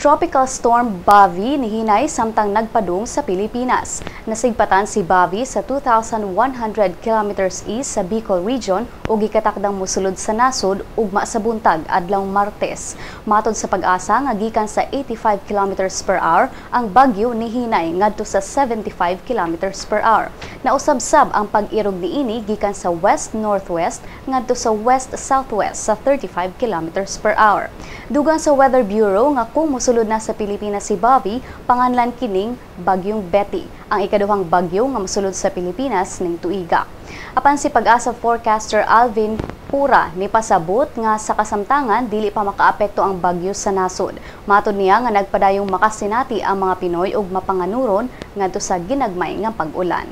Tropical Storm Bavi nihinay samtang nagpadung sa Pilipinas. Nasigpatan si Bavi sa 2,100 kilometers east sa Bicol Region ug gikatakdang mosulod sa nasod ugma sa buntag adlaw Martes. Matod sa PAGASA nga gikan sa 85 kilometers per hour, ang bagyo nihinay ngadto sa 75 kilometers per hour. Nausab-sab ang pag-irog niini gikan sa west-northwest ngadto sa west-southwest sa 35 kilometers per hour. Dugang sa Weather Bureau nga kung mosulod na sa Pilipinas si Bavi, panganlan kining Bagyong Betty, ang ikaduhang bagyo nga mosulod sa Pilipinas ning tuiga. Apan si PAGASA forecaster Alvin Pura nipasabot nga sa kasamtangan dili pa makaapekto ang bagyo sa nasod. Matod niya nga nagpadayong makasinati ang mga Pinoy ug mapanganuron ngadto sa ginagmay nga pag-ulan.